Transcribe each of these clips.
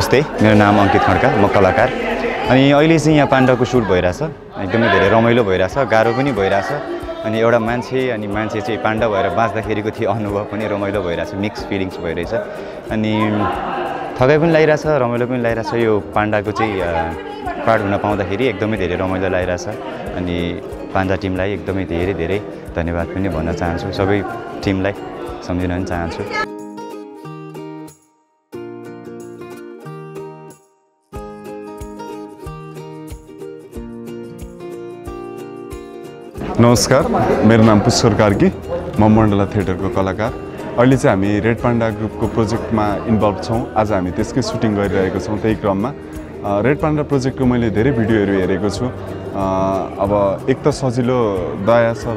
नमस्ते, मेरो नाम अंकित खड्का, म कलाकार। अनि अहिले चाहिँ यहाँ पाण्डाको सुट भइरहेछ, एकदमै धेरै रमाइलो भइरहेछ, गाह्रो पनि भइरहेछ। अनि एउटा मान्छे चाहिँ पाण्डा भएर बाँच्दाखेरिको थियो अनुभव पनि रमाइलो भइरहेछ, मिक्स फिलिङ्स भइरहेछ। अनि थकाइ पनि लागिरहेछ, रमाइलो पनि लागिरहेछ। यो पाण्डाको चाहिँ पार्ट हुन पाउँदाखेरि एकदमै धेरै रमाइलो लागिरहेछ। अनि पाण्डा टिमलाई एकदमै धेरै धेरै धन्यवाद पनि भन्न चाहन्छु, सबै टिमलाई सम्झिन पनि चाहन्छु। नमस्कार, मेरो नाम पुष्कर कार्की, म मण्डला थिएटरको कलाकार। अहिले चाहिँ हामी रेड पाण्डा ग्रुपको प्रोजेक्टमा इन्भल्भ छौँ। आज हामी त्यसकै सुटिङ गरिरहेको छौँ। त्यही क्रममा रेड पाण्डा प्रोजेक्टको मैले धेरै भिडियोहरू हेरेको छु। अब एक त सजिलो दया सर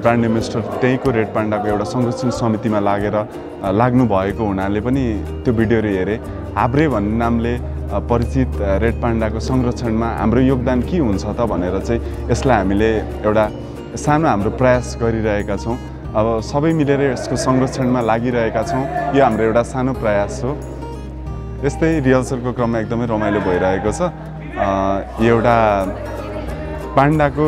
ब्रान्ड एम्बेसडर त्यहीँको रेड पाण्डाको एउटा संरक्षण समितिमा लाग्नु भएको हुनाले पनि त्यो भिडियोहरू हेरेँ। हाब्रे भन्ने नामले परिचित रेड पाण्डाको संरक्षणमा हाम्रो योगदान के हुन्छ त भनेर चाहिँ यसलाई हामीले एउटा सानो हाम्रो प्रयास गरिरहेका छौँ। अब सबै मिलेर यसको संरक्षणमा लागिरहेका छौँ। यो हाम्रो एउटा सानो प्रयास हो। यस्तै रिहर्सलको क्रममा एकदमै रमाइलो भइरहेको छ। एउटा पाण्डाको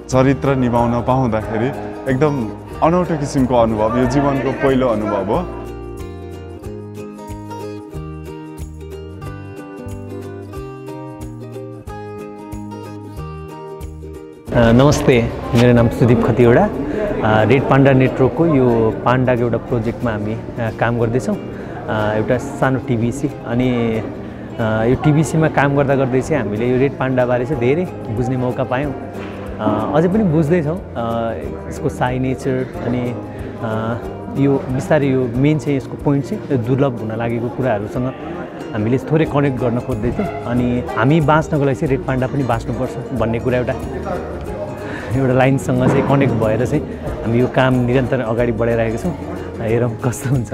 चरित्र निभाउन पाउँदाखेरि एकदम अनौठो किसिमको अनुभव, यो जीवनको पहिलो अनुभव हो। नमस्ते, मेरो नाम सुदीप खतिवडा। रेड पाण्डा नेटवर्कको यो पाण्डाको एउटा प्रोजेक्टमा हामी काम गर्दैछौँ। एउटा सानो टिबिसी, अनि यो टिबिसीमा काम गर्दा गर्दै चाहिँ हामीले यो रेड पाण्डाबारे चाहिँ धेरै बुझ्ने मौका पायौँ। अझै पनि बुझ्दैछौँ यसको साई नेचर। अनि यो बिस्तारै यो मेन चाहिँ यसको पोइन्ट चाहिँ दुर्लभ हुन लागेको कुराहरूसँग हामीले थोरै कनेक्ट गर्न खोज्दैछौँ। अनि हामी बाँच्नको लागि चाहिँ रेड पाण्डा पनि बाँच्नुपर्छ भन्ने कुरा एउटा लाइनसँग चाहिँ कनेक्ट भएर चाहिँ हामी यो काम निरन्तर अगाडि बढाइरहेको छौँ। हेरौँ कस्तो हुन्छ।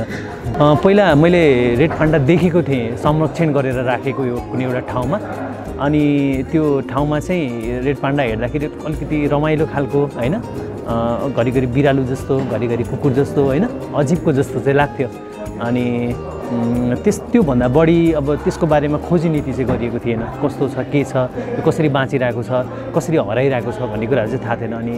पहिला मैले रेड पाण्डा देखेको थिएँ संरक्षण गरेर राखेको यो कुनै एउटा ठाउँमा। अनि त्यो ठाउँमा चाहिँ रेड पाण्डा हेर्दाखेरि अलिकति रमाइलो खालको होइन, घरिघरि बिरालु जस्तो, घरिघरि कुकुर जस्तो होइन, अजिबको जस्तो चाहिँ लाग्थ्यो। अनि त्योभन्दा बढी अब त्यसको बारेमा खोजी नीति चाहिँ गरिएको थिएन। कस्तो छ, के छ, कसरी बाँचिरहेको छ, कसरी हराइरहेको छ भन्ने कुराहरू चाहिँ थाहा थिएन। अनि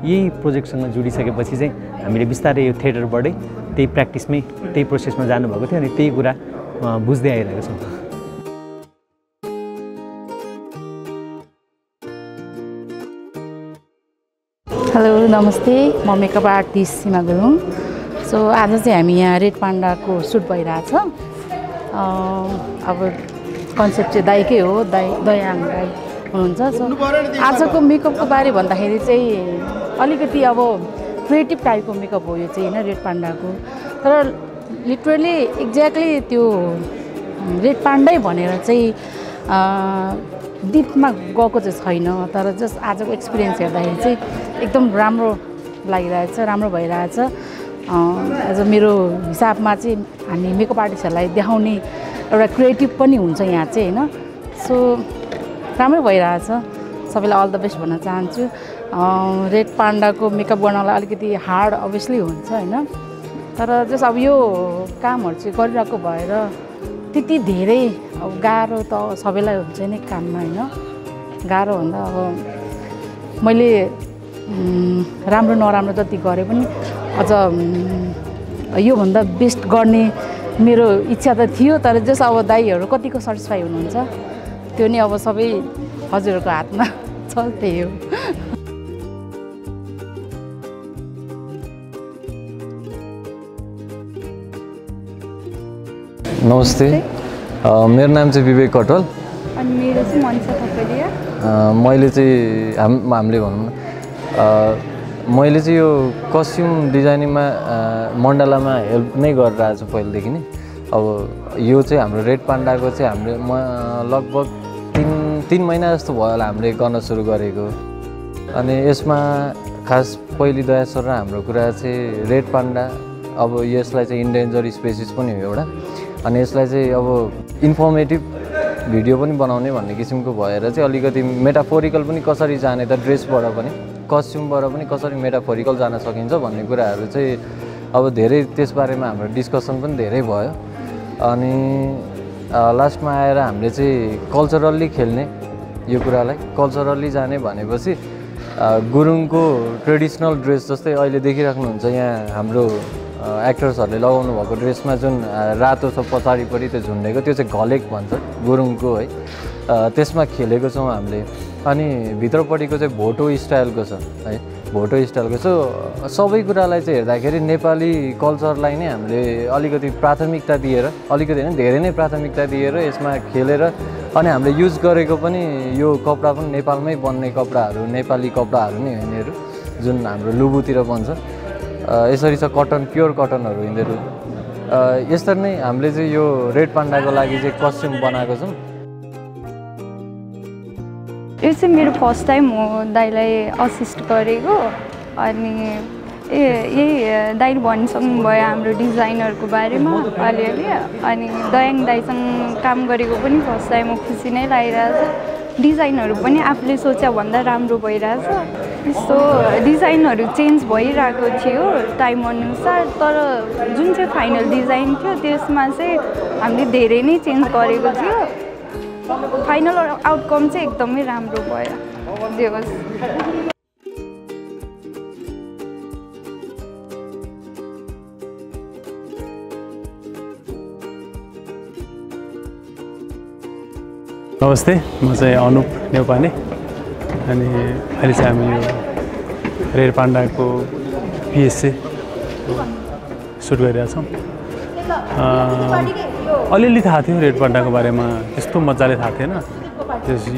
यही प्रोजेक्टसँग जोडिसकेपछि चाहिँ हामीले बिस्तारै यो थिएटरबाटै त्यही प्र्याक्टिसमै त्यही प्रोसेसमा जानुभएको थियो। अनि त्यही कुरा बुझ्दै आइरहेको छौँ। हेलो, नमस्ते, म मेकअप आर्टिस्ट सीमा गुरुङ। सो आज चाहिँ हामी यहाँ रेड पाण्डाको सुट भइरहेछ। अब कन्सेप्ट चाहिँ दाइकै हो, दयाङ दाइ हुनुहुन्छ। सो आजको मेकअपको बारे भन्दाखेरि चाहिँ अलिकति अब क्रिएटिभ टाइपको मेकअप हो यो चाहिँ होइन, रेड पाण्डाको। तर लिटरली एक्ज्याक्टली त्यो रेड पाण्डै भनेर चाहिँ डिपमा गएको चाहिँ छैन। तर जस्ट आजको एक्सपिरियन्स हेर्दाखेरि चाहिँ एकदम राम्रो लागिरहेछ, राम्रो भइरहेछ। एज मेरो हिसाबमा चाहिँ हामी मेकअप आर्टिस्टहरूलाई देखाउने एउटा क्रिएटिभ पनि हुन्छ यहाँ चाहिँ होइन। सो राम्रै भइरहेछ। सबैलाई अल द बेस्ट भन्न चाहन्छु। रेड पाण्डाको मेकअप गर्नलाई अलिकति हार्ड अभियसली हुन्छ होइन। तर जस्ट अब यो कामहरू चाहिँ गरिरहेको भएर त्यति धेरै अब गाह्रो त सबैलाई हुन्छ नै काममा होइन। गाह्रो भन्दा अब मैले राम्रो नराम्रो जति गरे पनि अझ योभन्दा बेस्ट गर्ने मेरो इच्छा त थियो। तर जस अब दाइहरू कतिको सेटिस्फाई हुनुहुन्छ त्यो नि अब सबै हजुरहरूको हातमा छ। त्यही हो। नमस्ते, मेरो नाम चाहिँ विवेक कटवाल। अनि मेरो चाहिँ मनिषा थपलिया। मैले चाहिँ हामीले भनौँ न, मैले चाहिँ यो कस्ट्युम डिजाइनिङमा मण्डलामा हेल्प नै गरिरहेको छु पहिलेदेखि नै। अब यो चाहिँ हाम्रो रेड पाण्डाको चाहिँ हामीले लगभग तीन महिना जस्तो भयो होला हामीले गर्न सुरु गरेको। अनि यसमा खास पहिली दया सर र हाम्रो कुरा चाहिँ रेड पाण्डा, अब यसलाई चाहिँ इन्डेन्जर स्पेसिस पनि हो एउटा। अनि यसलाई चाहिँ अब इन्फर्मेटिभ भिडियो पनि बनाउने भन्ने किसिमको भएर चाहिँ अलिकति मेटाफोरिकल पनि कसरी जाने त ड्रेसबाट पनि कस्ट्युमबाट पनि कसरी मेटाफोरिकल जान सकिन्छ भन्ने कुराहरू चाहिँ अब धेरै त्यसबारेमा हाम्रो डिस्कसन पनि धेरै भयो। अनि लास्टमा आएर हामीले चाहिँ कल्चरल्ली खेल्ने यो कुरालाई कल्चरल्ली जाने भनेपछि गुरुङको ट्रेडिसनल ड्रेस जस्तै अहिले देखिराख्नुहुन्छ यहाँ हाम्रो एक्टर्सहरूले लगाउनु भएको ड्रेसमा जुन रातो छ पछाडिपट्टि त्यो झुन्डेको त्यो चाहिँ घलेक भन्छ गुरुङको है त्यसमा खेलेको छौँ हामीले अनि भित्रपट्टिको चाहिँ भोटो स्टाइलको छ है भोटो स्टाइलको सो सबै कुरालाई चाहिँ हेर्दाखेरि नेपाली कल्चरलाई नै हामीले अलिकति प्राथमिकता दिएर अलिकति होइन धेरै नै प्राथमिकता दिएर यसमा खेलेर अनि हामीले युज गरेको पनि यो कपडा पनि नेपालमै बन्ने कपडाहरू नेपाली कपडाहरू नै हो यिनीहरू जुन हाम्रो लुबुतिर बन्छ यसरी छ कटन प्योर कटनहरू यिनीहरू यसरी नै हामीले चाहिँ यो रेड पान्डाको लागि चाहिँ कस्ट्युम बनाएको छौँ यो चाहिँ मेरो फर्स्ट टाइम हो दाइलाई असिस्ट गरेको अनि यही दाइले भनिसक्नु भयो हाम्रो डिजाइनहरूको बारेमा अलिअलि अनि दयाङ दाइसँग काम गरेको पनि फर्स्ट टाइम हो खुसी नै लागिरहेछ डिजाइनहरू पनि आफूले सोचे भन्दा राम्रो भइरहेछ यस्तो डिजाइनहरू चेन्ज भइरहेको थियो टाइम अनुसार तर जुन चाहिँ फाइनल डिजाइन थियो त्यसमा चाहिँ हामीले धेरै नै चेन्ज गरेको थियो फाइनल आउटकम चाहिँ एकदमै राम्रो भयो जे होस् नमस्ते म चाहिँ अनुप नेपाली अनि अहिले चाहिँ हामी यो रेड पान्डाको पिएससी सुट गरिरहेछौँ अलिअलि थाहा थियो रेड पान्डाको बारेमा त्यस्तो मजाले थाहा थिएन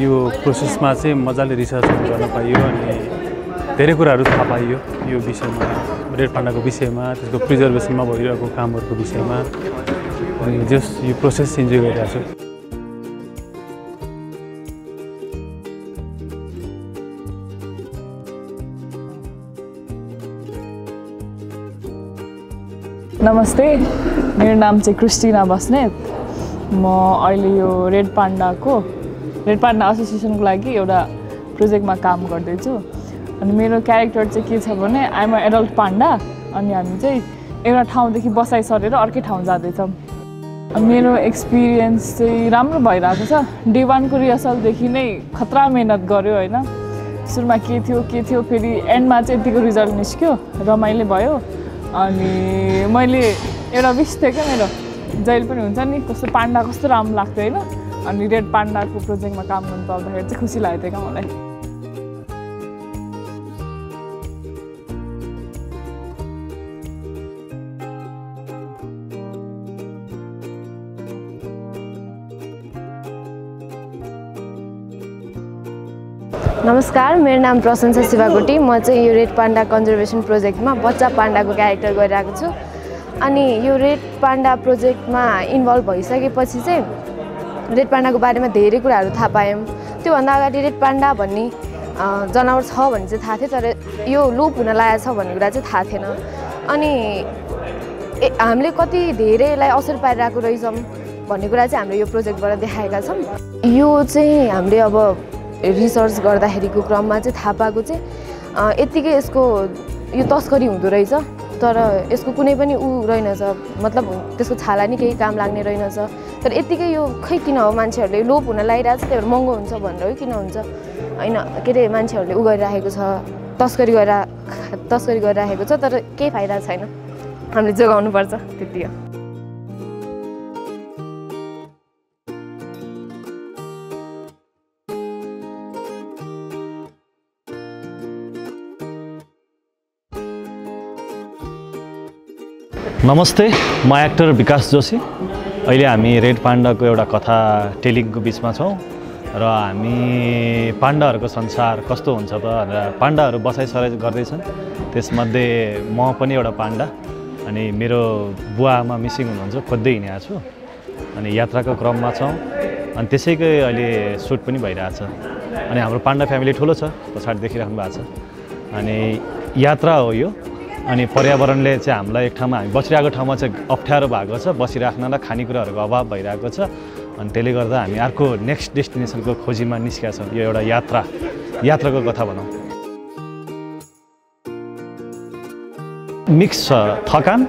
यो प्रोसेसमा चाहिँ मजाले रिसर्च गर्न पाइयो अनि धेरै कुराहरू थाहा पाइयो यो विषयमा रेड पान्डाको विषयमा त्यसको प्रिजर्भेसनमा भइरहेको कामहरूको विषयमा अनि जस यो प्रोसेस इन्जोय गरिरहेको छु नमस्ते मेरो नाम चाहिँ क्रिस्टिना बस्नेत म अहिले यो रेड पान्डा एसोसिएसनको लागि एउटा प्रोजेक्टमा काम गर्दैछु अनि मेरो क्यारेक्टर चाहिँ के छ भने आइएम अ एडल्ट पान्डा अनि हामी चाहिँ एउटा ठाउँदेखि बसाइ सरेर अर्कै ठाउँ जाँदैछौँ मेरो एक्सपिरियन्स चाहिँ राम्रो भइरहेको छ डे 1 को रिहर्सलदेखि नै खतरा मेहनत गऱ्यो होइन सुरुमा के थियो फेरि एन्डमा चाहिँ यतिको रिजल्ट निस्क्यो रमाइलो भयो अनि मैले एउटा विश थियो क्या मेरो जहिले पनि हुन्छ नि कस्तो पान्डा कस्तो राम्रो लाग्थ्यो होइन अनि रेड पान्डाको प्रोजेक्टमा काम गर्नु पाउँदाखेरि चाहिँ खुसी लागेको थियो क्या मलाई नमस्कार मेरो नाम प्रशंसा शिवाकोटी म चाहिँ यो रेड पान्डा कन्जर्भेसन प्रोजेक्टमा बच्चा पान्डाको क्यारेक्टर गरिरहेको छु अनि यो रेड पान्डा प्रोजेक्टमा इन्भल्भ भइसकेपछि चाहिँ रेड पान्डाको बारेमा धेरै कुराहरू थाहा पायौँ त्योभन्दा अगाडि रेड पान्डा भन्ने जनावर छ भन्ने चाहिँ थाहा थियो तर यो लोप हुन लागेको छ भन्ने कुरा चाहिँ थाहा थिएन अनि हामीले कति धेरै यसलाई असर पारिरहेको रहेछौँ भन्ने कुरा चाहिँ हामीले यो प्रोजेक्टबाट देखाएका छौँ यो चाहिँ हामीले अब रिसर्च गर्दाखेरिको क्रममा चाहिँ थाहा पाएको चाहिँ यत्तिकै यसको यो तस्करी हुँदो रहेछ तर यसको कुनै पनि रहेनछ मतलब त्यसको छाला नि केही काम लाग्ने रहेनछ तर यत्तिकै यो खै किन हो मान्छेहरूले लोप हुन लागिरहेको छ त्यही भएर महँगो हुन्छ भनेर हो किन हुन्छ होइन के अरे मान्छेहरूले गरिराखेको छ तस्करी गरिराखेको छ तर केही फाइदा छैन हामीले जोगाउनुपर्छ त्यति हो नमस्ते म एक्टर विकास जोशी अहिले हामी रेड पान्डाको एउटा कथा टेलिङको बिचमा छौँ र हामी पान्डाहरूको संसार कस्तो हुन्छ त भनेर पान्डाहरू बसाइसराइ गर्दैछन् त्यसमध्ये म पनि एउटा पान्डा अनि मेरो बुवा आमा मिसिङ हुनुहुन्छ खोज्दै हिँडेको छु अनि यात्राको क्रममा छौँ अनि त्यसैकै अहिले सुट पनि भइरहेछ अनि हाम्रो पान्डा फ्यामिली ठुलो छ पछाडि देखिराख्नु भएको छ अनि यात्रा हो यो अनि पर्यावरणले चाहिँ हामीलाई एक ठाउँमा हामी बसिरहेको ठाउँमा चाहिँ अप्ठ्यारो भएको छ बसिराख्नलाई खानेकुराहरूको अभाव भइरहेको छ अनि त्यसले गर्दा हामी अर्को नेक्स्ट डेस्टिनेसनको खोजीमा निस्केका छौँ यो एउटा यात्राको कथा भनौँ मिक्स छ थकान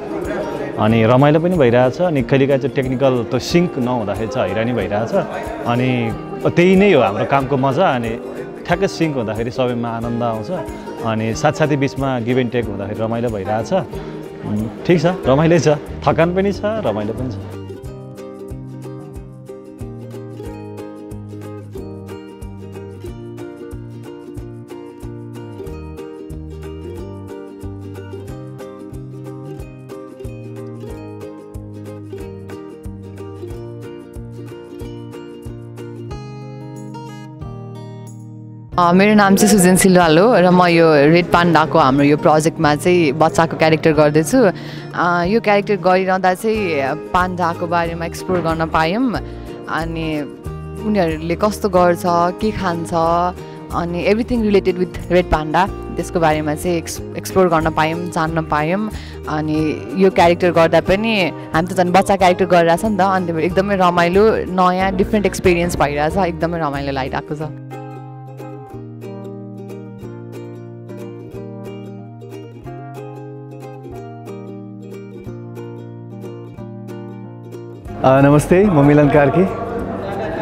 अनि रमाइलो पनि भइरहेछ अनि कहिलेकाहीँ चाहिँ टेक्निकल त्यो सिङ्क नहुँदाखेरि चाहिँ हैरानी भइरहेछ अनि त्यही नै हो हाम्रो कामको मजा अनि ठ्याक्कै सिङ्क हुँदाखेरि सबैमा आनन्द आउँछ अनि साथसाथै बिचमा गिभ एन्ड टेक हुँदाखेरि रमाइलो भइरहेछ ठिक छ रमाइलो छ थकान पनि छ रमाइलो पनि छ मेरो नाम चाहिँ सुजन सिलवाल हो र म यो रेड पान्डाको हाम्रो यो प्रोजेक्टमा चाहिँ बच्चाको क्यारेक्टर गर्दैछु यो क्यारेक्टर गरिरहँदा चाहिँ पान्डाको बारेमा एक्सप्लोर गर्न पायौँ अनि उनीहरूले कस्तो गर्छ के खान्छ अनि everything related with red panda त्यसको बारेमा चाहिँ एक्सप्लोर गर्न पायौँ जान्न पायौँ अनि यो क्यारेक्टर गर्दा पनि हामी त झन् बच्चा क्यारेक्टर गरिरहेछ नि त अनि एकदमै रमाइलो नयाँ डिफ्रेन्ट एक्सपिरियन्स भइरहेछ एकदमै रमाइलो लागिरहेको छ नमस्ते म मिलन कार्की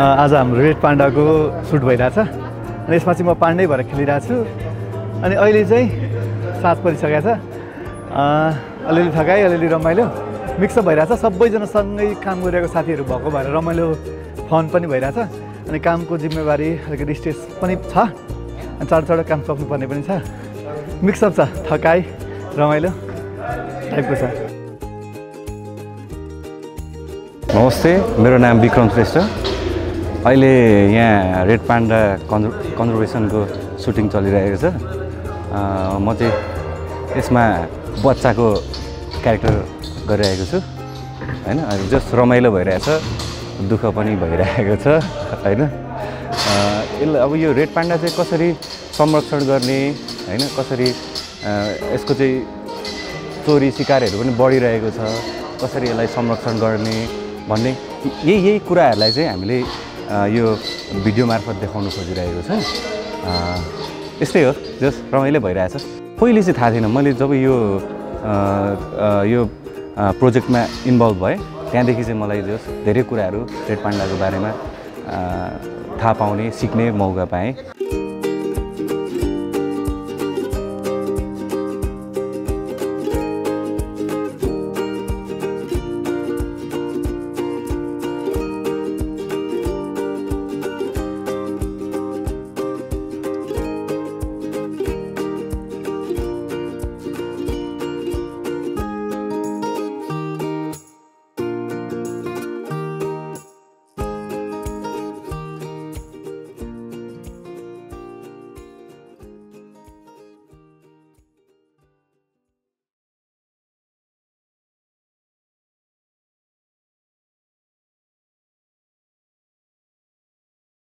आज हाम्रो रेड पान्डाको सुट भइरहेछ अनि यसमा चाहिँ म पाण्डै भएर खेलिरहेको छु अनि अहिले चाहिँ साँझ परिसकेको छ अलिअलि थकाइ अलिअलि रमाइलो मिक्सअप भइरहेछ सबैजना सँगै काम गरिरहेको साथीहरू भएको भएर रमाइलो फन पनि भइरहेछ अनि कामको जिम्मेवारी अलिकति स्ट्रेस पनि छ अनि चाँडो काम सक्नुपर्ने पनि छ मिक्सअप छ थकाइ रमाइलो टाइपको छ नमस्ते मेरो नाम विक्रम श्रेष्ठ अहिले यहाँ रेड पान्डा कन्जर्भेसनको सुटिङ चलिरहेको छ म चाहिँ यसमा बच्चाको क्यारेक्टर गरिरहेको छु हैन अनि जस्ट रमाइलो भइरहेछ दुःख पनि भइरहेको छ हैन यसले अब यो रेड पान्डा चाहिँ कसरी संरक्षण गर्ने हैन कसरी यसको चाहिँ चोरी सिकारहरू पनि बढिरहेको छ कसरी यसलाई संरक्षण गर्ने भन्ने यही कुराहरूलाई चाहिँ हामीले यो भिडियो मार्फत देखाउन खोजिरहेको छ यस्तै हो जस्ट रमाइलो भइरहेछ पहिले चाहिँ थाहा थिएन मैले जब यो प्रोजेक्टमा इन्भल्भ भएँ त्यहाँदेखि चाहिँ मलाई जस्ट धेरै कुराहरू रेड पान्डाको बारेमा थाहा पाउने सिक्ने मौका पाएँ